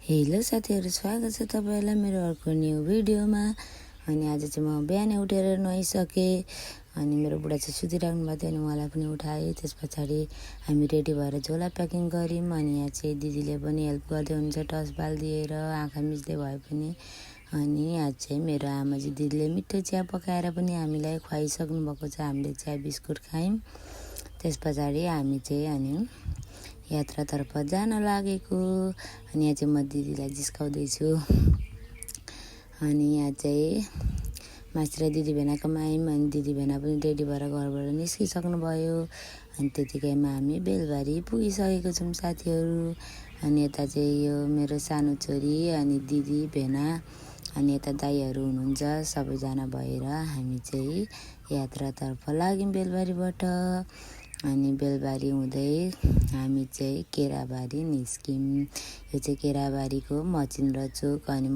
Hello साथीहरु, स्वागत छ तपाईहरुलाई मेरो अर्को न्यू भिडियोमा। अनि आज चाहिँ म बिहानै उठेर नुहाइसके अनि मेरो बुढा चाहिँ सुतिराख्नु भएको थियो अनि उहाँलाई पनि उठाएँ। त्यसपछि हामी रेडी भएर झोला प्याकिङ गर्यौं। अनि यहाँ चाहिँ दिदीले पनि हेल्प गर्दै हुनुहुन्छ, टस बाल्दिएर आँखा मिच्दै भए पनि। अनि आज चाहिँ मेरो आमाजी दिदीले मिठो चिया पकाएर पनि हामीलाई खुवाइसक्नु भएको छ। हामीले चिया बिस्कुट खायौं। त्यसपछि हामी चाहिँ अनि यात्रातर्फ जान लागेको। अनि यहाँ चाहिँ म दिदीलाई जिस्काउँदै छु। अनि यहाँ चाहिँ मासी र दिदी भेनाकोमा आयौँ। अनि दिदी भेना पनि रेडी भएर घरबाट निस्किसक्नु भयो। अनि त्यतिकैमा हामी बेलबारी पुगिसकेको छौँ साथीहरू। अनि यता चाहिँ यो मेरो सानो छोरी अनि दिदी भेना अनि यता दाइहरू हुनुहुन्छ। सबैजना भएर हामी चाहिँ यात्रातर्फ लाग्यौँ बेलबारीबाट। अनि बेलबारी हुँदै हामी चाहिँ केराबारी निस्क्यौँ। यो चाहिँ केराबारीको मचिन्द्र चोक। अनि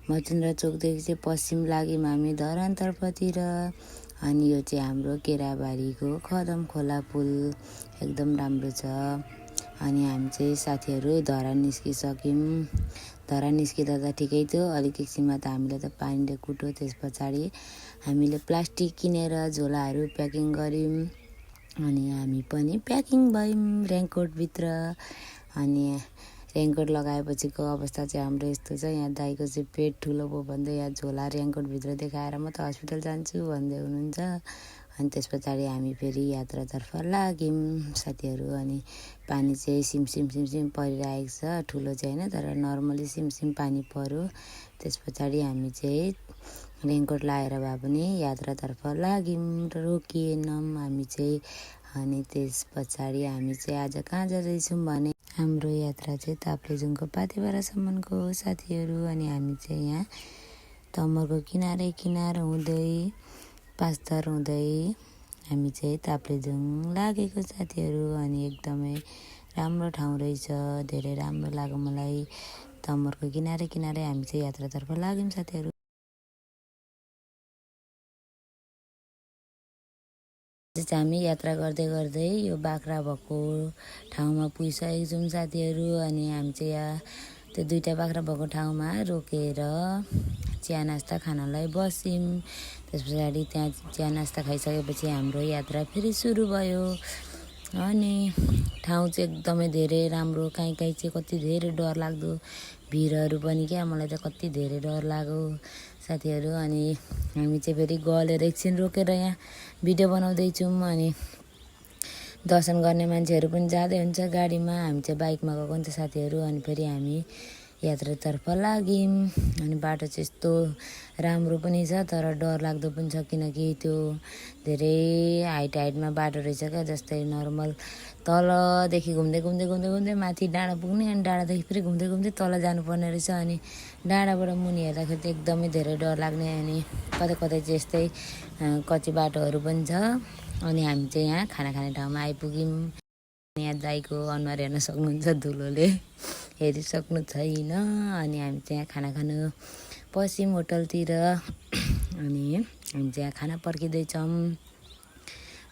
मचिन्द्र चोकदेखि चाहिँ पश्चिम लाग्यौँ हामी धरानतर्फतिर। अनि यो चाहिँ हाम्रो केराबारीको खदम खोला पुल एकदम राम्रो छ। अनि हामी चाहिँ साथीहरू धरान निस्किसक्यौँ। धरान निस्किँदा त ठिकै थियो, अलिक एकछिनमा त हामीले त पानीले कुट्यो। त्यसपछि हामीले प्लास्टिक किनेर झोलाहरू प्याकिङ गर्यौँ। अनि हामी पनि प्याकिङ भयौँ रेनकोटभित्र। अनि रेनकोट लगाएपछिको अवस्था चाहिँ हाम्रो यस्तो छ। यहाँ दाइको चाहिँ पेट ठुलो भयो भन्दै यहाँ झोला रेनकोटभित्र देखाएर म त हस्पिटल जान्छु भन्दै हुनुहुन्छ। अनि त्यसपछि हामी फेरि यात्रातर्फ लाग्यौँ साथीहरू। अनि पानी चाहिँ सिमसिम परिरहेको छ, ठुलो चाहिँ होइन तर नर्मली सिमसिम पानी पर्यो। त्यसपछि हामी चाहिँ रेनकोट लगाएर भए पनि यात्रातर्फ लाग्यौँ, रोकिएनौँ हामी चाहिँ। अनि त्यसपछि हामी चाहिँ आज कहाँ जाँदैछौँ भने हाम्रो यात्रा चाहिँ ताप्लेजुङको पाथिभरासम्मको हो साथीहरू। अनि हामी चाहिँ यहाँ तमरको किनार हुँदै पाँचथर हुँदै हामी चाहिँ ताप्लेजुङ लागेको साथीहरू। अनि एकदमै राम्रो ठाउँ रहेछ, धेरै राम्रो लाग्यो मलाई। तमरको किनारै हामी चाहिँ यात्रातर्फ लाग्यौँ साथीहरू। हामी यात्रा गर्दै यो बाख्रा भएको ठाउँमा पुगिसकेको छौँ साथीहरू। अनि हामी चाहिँ यहाँ त्यो दुईवटा बाख्रा भएको ठाउँमा रोकेर चिया नास्ता खानलाई बस्यौँ। त्यस पछाडि त्यहाँ चिया नास्ता खाइसकेपछि हाम्रो यात्रा फेरि सुरु भयो। अनि ठाउँ चाहिँ एकदमै धेरै राम्रो, कहीँ चाहिँ कति धेरै डरलाग्दो भिरहरू पनि क्या, मलाई त कति धेरै डर लाग्यो साथीहरू। अनि हामी चाहिँ फेरि गलेर एकछिन रोकेर यहाँ भिडियो बनाउँदैछौँ। अनि दर्शन गर्ने मान्छेहरू पनि जाँदै हुन्छ गाडीमा, हामी चाहिँ बाइकमा गएको नि त साथीहरू। अनि फेरि हामी यात्रातर्फ लाग्यौँ। अनि बाटो चाहिँ यस्तो राम्रो पनि छ तर डरलाग्दो पनि छ, किनकि त्यो धेरै हाइटमा बाटो रहेछ क्या। जस्तै नर्मल तलदेखि घुम्दै माथि डाँडा पुग्ने, अनि डाँडादेखि फेरि घुम्दै तल जानुपर्ने रहेछ। अनि डाँडाबाट मुनि हेर्दाखेरि चाहिँ एकदमै धेरै डर लाग्ने। अनि कतै चाहिँ यस्तै कच्ची बाटोहरू पनि छ। अनि हामी चाहिँ यहाँ खाना खाने ठाउँमा आइपुग्यौँ। यहाँ दाइको अनुहार हेर्न सक्नुहुन्छ, धुलोले हेरिसक्नु छैन। अनि हामी चाहिँ यहाँ खाना खानु पस्यौँ होटलतिर। अनि हामी चाहिँ यहाँ खाना पर्खिँदैछौँ।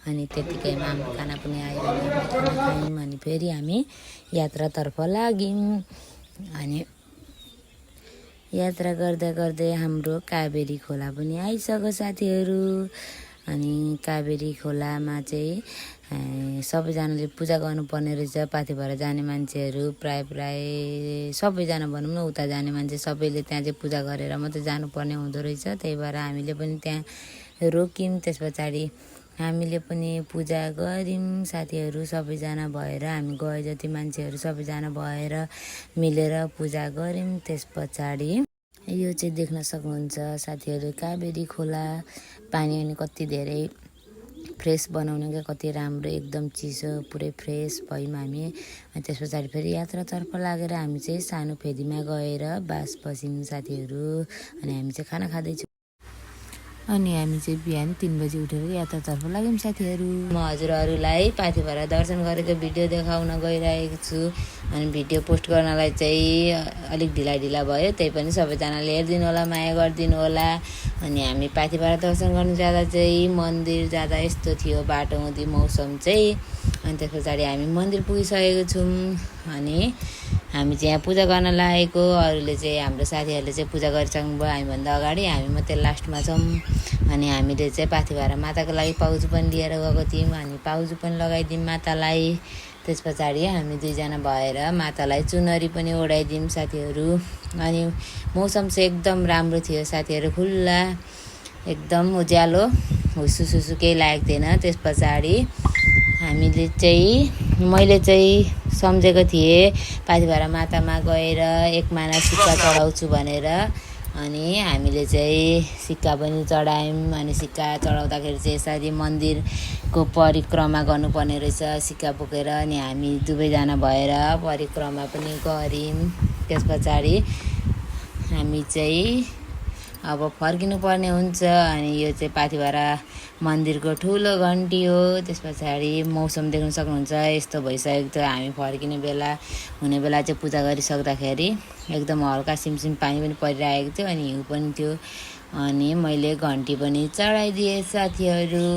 अनि त्यतिकैमा हाम्रो खाना पनि आयो। अनि हामी खाना खायौँ। अनि फेरि हामी यात्रातर्फ लाग्यौँ। अनि यात्रा गर्दै हाम्रो काभेरी खोला पनि आइसक्यो साथीहरू। अनि काभेरी खोलामा चाहिँ सबैजनाले पूजा गर्नुपर्ने रहेछ। पाथिभरा जाने मान्छेहरू प्राय सबैजना भनौँ न, उता जाने मान्छे सबैले त्यहाँ चाहिँ पूजा गरेर मात्रै जानुपर्ने हुँदो रहेछ। त्यही भएर हामीले पनि त्यहाँ रोक्यौँ। त्यस पछाडि हामीले पनि पूजा गऱ्यौँ साथीहरू। सबैजना भएर हामी गए जति मान्छेहरू सबैजना भएर मिलेर पूजा गऱ्यौँ। त्यस पछाडि यो चाहिँ देख्न सक्नुहुन्छ साथीहरू काभेरी खोला। पानी अनि कति धेरै फ्रेस बनाउने क्या, कति राम्रो, एकदम चिसो पुरै फ्रेस भयौँ हामी। अनि त्यस पछाडि फेरि यात्रातर्फ लागेर हामी चाहिँ सानो फेदीमा गएर बास बस्यौँ साथीहरू। अनि हामी चाहिँ खाना खाँदैछौँ। अनि हामी चाहिँ बिहान 3 बजी उठेर यात्रातर्फ लाग्यौँ साथीहरू। म हजुरहरूलाई पाथिभरा दर्शन गरेको भिडियो देखाउन गइरहेको छु। अनि भिडियो पोस्ट गर्नलाई चाहिँ अलिक ढिला भयो, त्यही पनि सबैजनाले हेरिदिनु होला, माया गरिदिनु होला। अनि हामी पाथिभरा दर्शन गर्नु जाँदा चाहिँ मन्दिर जाँदा यस्तो थियो बाटो हुँदी मौसम चाहिँ। अनि त्यस पछाडि हामी मन्दिर पुगिसकेको छौँ। अनि हामी चाहिँ यहाँ पूजा गर्न लागेको, अरूले चाहिँ हाम्रो साथीहरूले चाहिँ पूजा गरिसक्नुभयो हामीभन्दा अगाडि, हामी मात्रै लास्टमा छौँ। अनि हामीले चाहिँ पाथिभरा माताको लागि पाउजु पनि लिएर गएको थियौँ। अनि पाउजु पनि लगाइदियौँ मातालाई। त्यस पछाडि हामी दुईजना भएर मातालाई चुनरी पनि ओढाइदियौँ साथीहरू। अनि मौसम चाहिँ एकदम राम्रो थियो साथीहरू, खुल्ला एकदम उज्यालो, हुसुसुसु केही लागेको थिएन। त्यस पछाडि मैले चाहिँ सम्झेको थिएँ पाथिभरा मातामा गएर 1 माना सिक्का चढाउँछु भनेर। अनि हामीले चाहिँ सिक्का पनि चढायौँ। अनि सिक्का चढाउँदाखेरि चाहिँ यसरी मन्दिरको परिक्रमा गर्नुपर्ने रहेछ सिक्का बोकेर। अनि हामी दुवैजना भएर परिक्रमा पनि गऱ्यौँ। त्यस पछाडि हामी चाहिँ अब फर्किनु पर्ने हुन्छ। अनि यो चाहिँ पाथिभरा मन्दिरको ठुलो घन्टी हो। त्यस पछाडि मौसम देख्न सक्नुहुन्छ यस्तो भइसकेको थियो। हामी फर्किने बेला हुने बेला चाहिँ पूजा गरिसक्दाखेरि एकदम हल्का सिमसिम पानी पनि परिरहेको थियो, अनि हिउँ पनि थियो। अनि मैले घन्टी पनि चढाइदिएँ साथीहरू।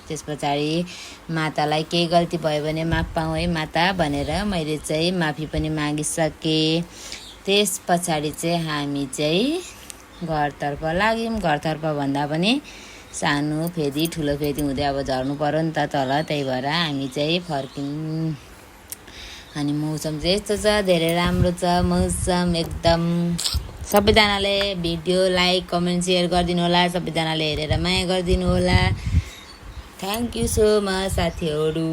त्यस पछाडि मातालाई केही गल्ती भयो भने माफ पाऊँ है माता भनेर मैले चाहिँ माफी पनि मागिसकेँ। त्यस पछाडि चाहिँ हामी चाहिँ घरतर्फ लाग्यौँ। घरतर्फ भन्दा पनि सानो फेदी ठुलो फेदी हुँदै अब झर्नु पर्यो नि त तल, त्यही भएर हामी चाहिँ फर्क्यौँ। अनि मौसम चाहिँ यस्तो छ, धेरै राम्रो छ मौसम एकदम। सबैजनाले भिडियो लाइक कमेन्ट सेयर गरिदिनु होला, सबैजनाले हेरेर माया गरिदिनु होला। थ्याङ्क यू सो मच साथीहरू।